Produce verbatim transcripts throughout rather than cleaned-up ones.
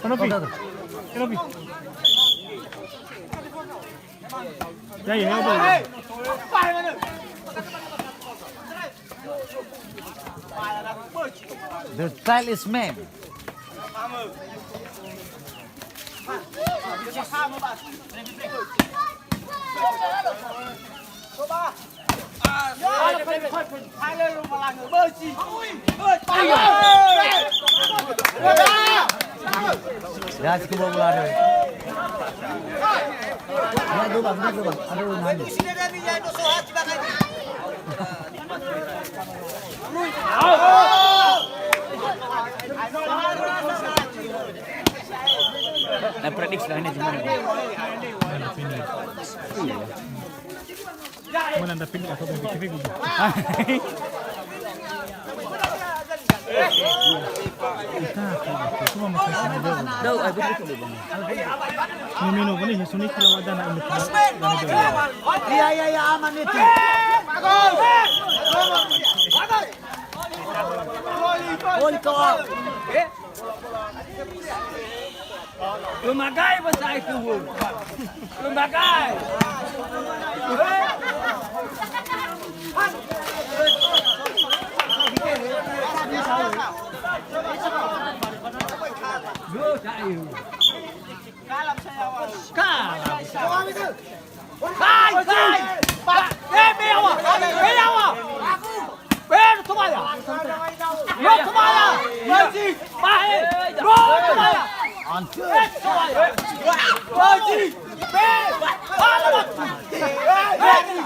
Kenapa? Kenapa? Ya, ya, ya, ya. The talisman. Ya, cukup bola, bola, aduh. Ya, dua, Bang, dua, Bang. Aduh, nangis. Na prediksi lah ini gimana? Iya. Mana ada pindah atau yang T V gitu? Dau, ayo, betul, betul, Bang. Mimino, ini Yasuni kalau ada anak ini. Iya, iya, iya, aman itu. Gol, gol. Lumagai besai kuhu. Lumagai. Kalah. Kai, kai. Ba, eh, beyaŵa. Beyaŵa. Be, no tobaya. No tobaya. Baji. Bahe. No tobaya. Eh, tobaya. Baji. Be. Ala waktu. Baji.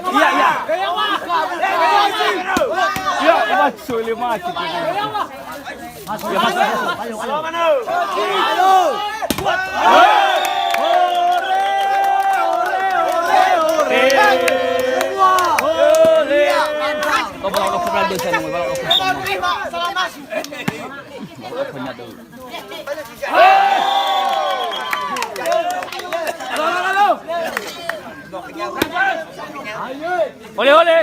Iya, iya. Iya, masuk, boleh masuk. Ya, masuk. Ayo, ayo. Kau bawa rokok belanja sana, bawa rokok sana. Bawa rokoknya dulu. Ole, ole.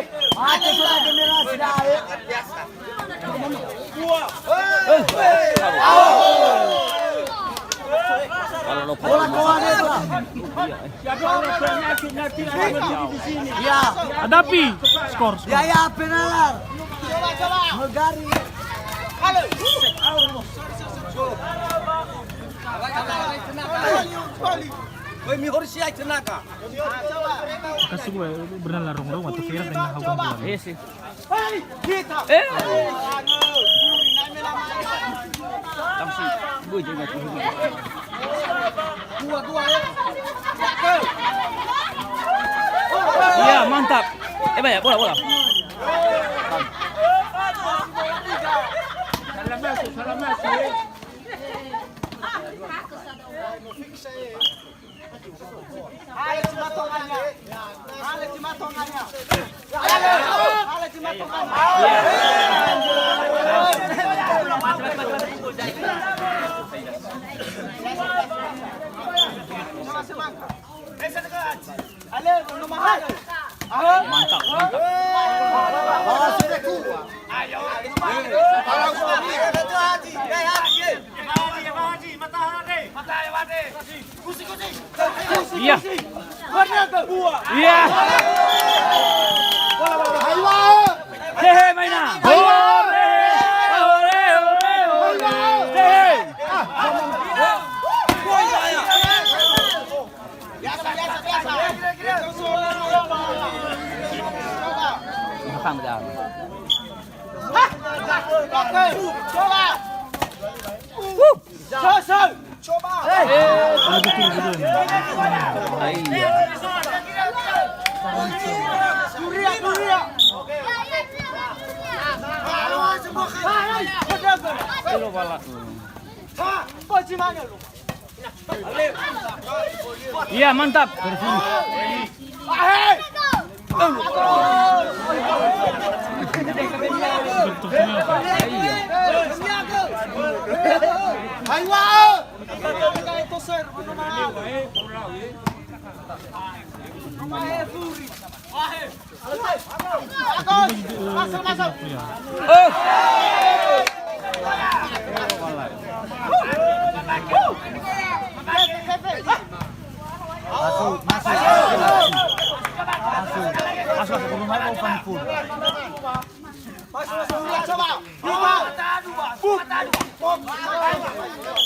Hadapi skor, skor. Ya, ya, penalti. Megari. Halo. Woi, mihori si ai tenaga. Kasi gue berenang larong-rong atau kira dengan hau gangguan. Iya sih. Eh. Langsung gue juga. Iya, mantap. Eh, banyak bola, bola. Salah masuk, salah masuk. Mantap, mantap. Iya. Iya. Hehe, maina. Hehe. Belakang dah. Coba. Coba. Iya. Iya, mantap. Masuk, masuk, masuk, masuk. Masuk, masuk, masuk.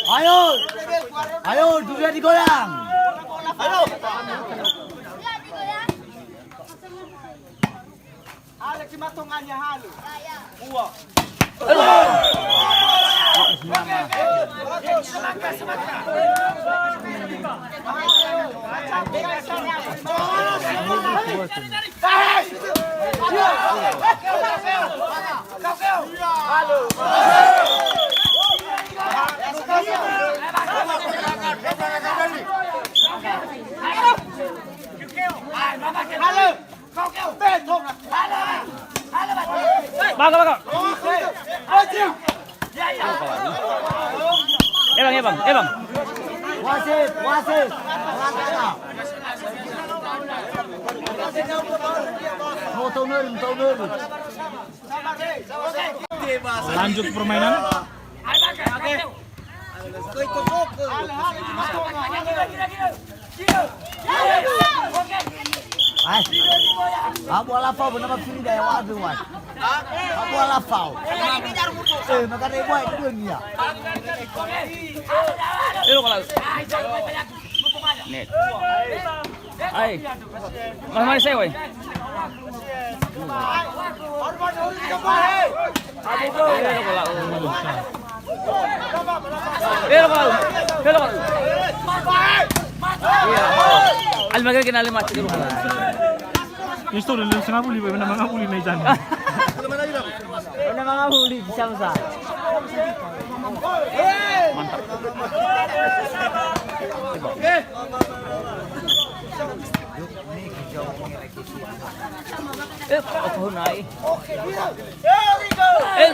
Ayo, ayo, dunia digoyang. Halö si matongania halö. Mua. Halö. Baga, baga. Eh, Bang, eh, Bang, eh, Bang. Wasit, wasit. Tau, tau nörü, tau nörü. Lanjut permainan. Hai. Abu alafau bena mafiri daya waduh, wan. Abu alafau. Eh, maka dai buai dunia. Elo kalau. Net. Ai. Mas mari saya, woi. Elo kalau. Elo kalau. Elo kalau. Iya. Al magari kena lima. Ini sudah enam setengah puluh, benar mangapuli naik jalan. Benar mangapuli, bisa besar. Mantap. Eh, aku naik. Eh.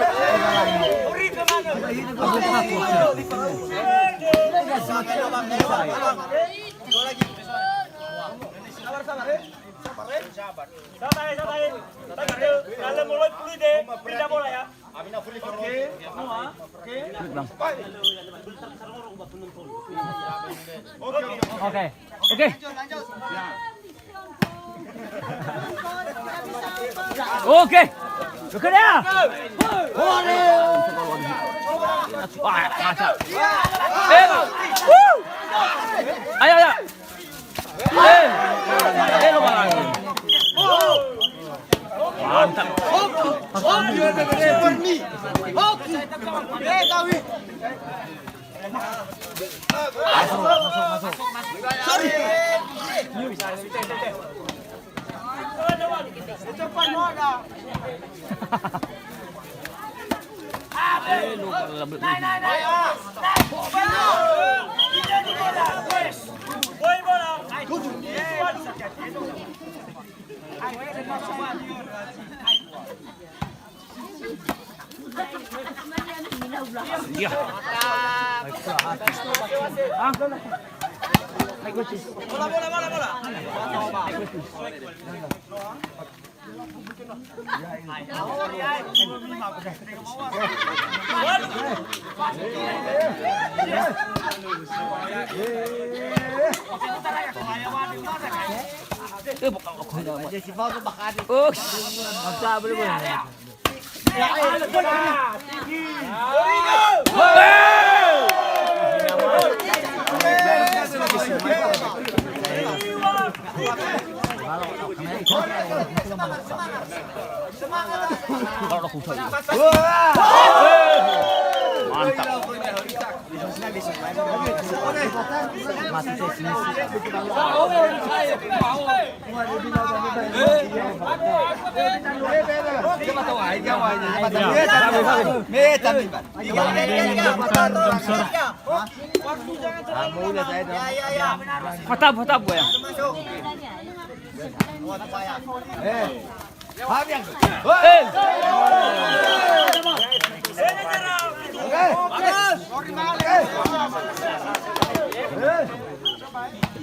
Sabar, eh, sabar, eh. Sabar, eh. Kalau mulai puluh deh, pindah bola ya. Oke, semua. Oke. Oke. Oke. Oke. Oke. Oke, ya. Ore. Wah, masa. Eh, wuh. Ayo, ayo. Eh, eh, lo malang. Mantap. Sorry. Iya. Bola, bola, bola, bola. Oh, Mantap. Fatab, fatab, ya. Eh.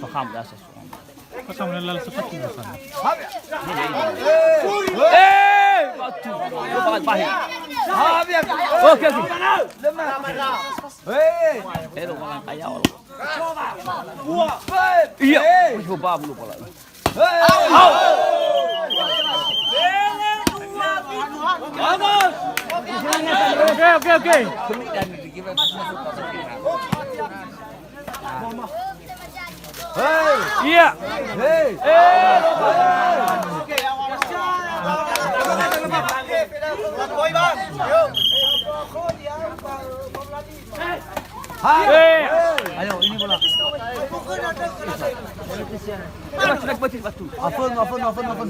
Paham dah sesuatu. Pasang lalal seperti biasa. Eh, batu. Oke, oke. Elo, kawan kaya, olo. Iya. Wih, coba belum pala. Oke, oke, oke. Iya. Ayo, ini bola. Afun, afun, afun, afun.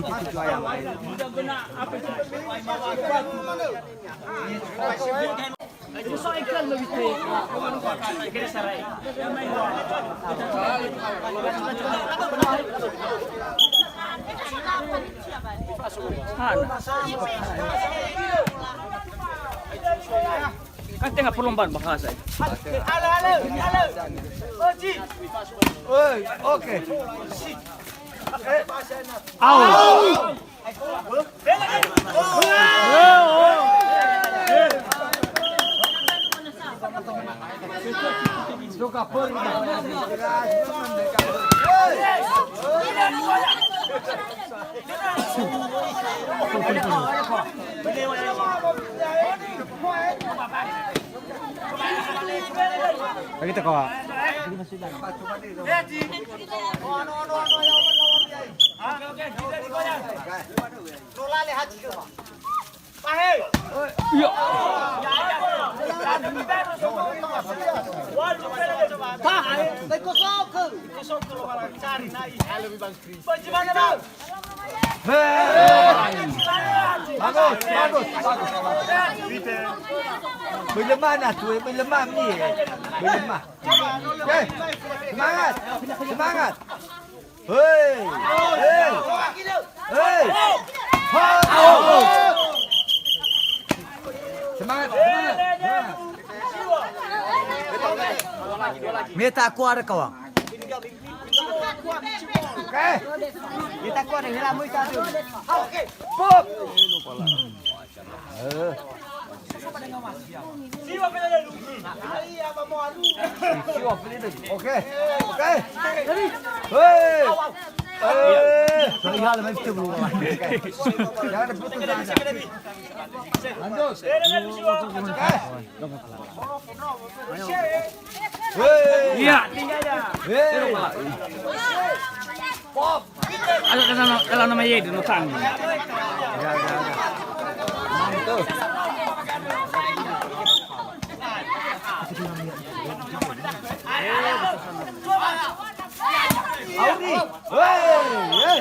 Kan tengah perlombaan bahasa ini. Oi, oke. Au. Lagi teko, Pak. Iya. Tahan, tahan kosong ke. Kosong ke lo cari nai. Bagaimana, Bang? Hei. Bagus, bagus, bagus. Bagaimana tuh? Bagaimana nih? Bagaimana? Oke. Semangat. Semangat. Hei. Hei. Hei. Ho. Semangat, semangat. Semangat. Meta aku ada kawan. Oke. Meta aku ada, hela mu itu. Oke. Pop. Eh. Oke. Oke. Hei. Eh. Jangan diputus. Lanjut. Oke. Iya. Hei. Pop. Ala kana, ala nama ye, no tang. Auri. Hei, hei.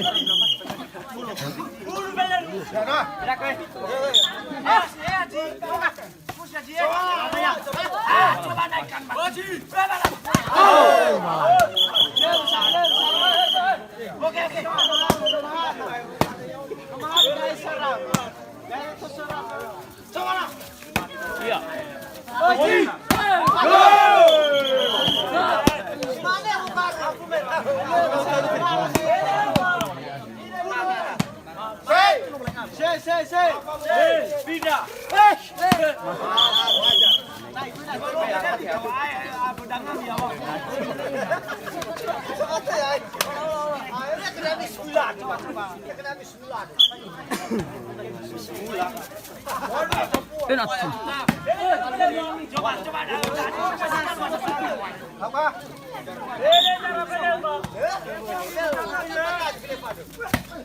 Iya. Pindah. Penalti.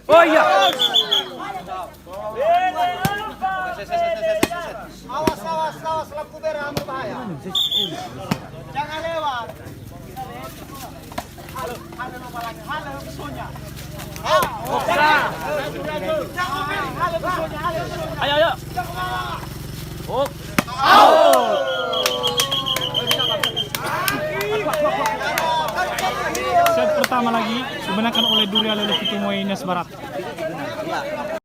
Oh iya. Awas, awas, awas, lampu merah berbahaya. Jangan lewat. Halo, halo, halo, halo, musuhnya. Jangan, halo, musuhnya, halo, musuhnya. Ayo, ayo. Jangan lewat. Oh. Set pertama lagi dimenangkan oleh Duria Lele Fitu Muay Nias Barat.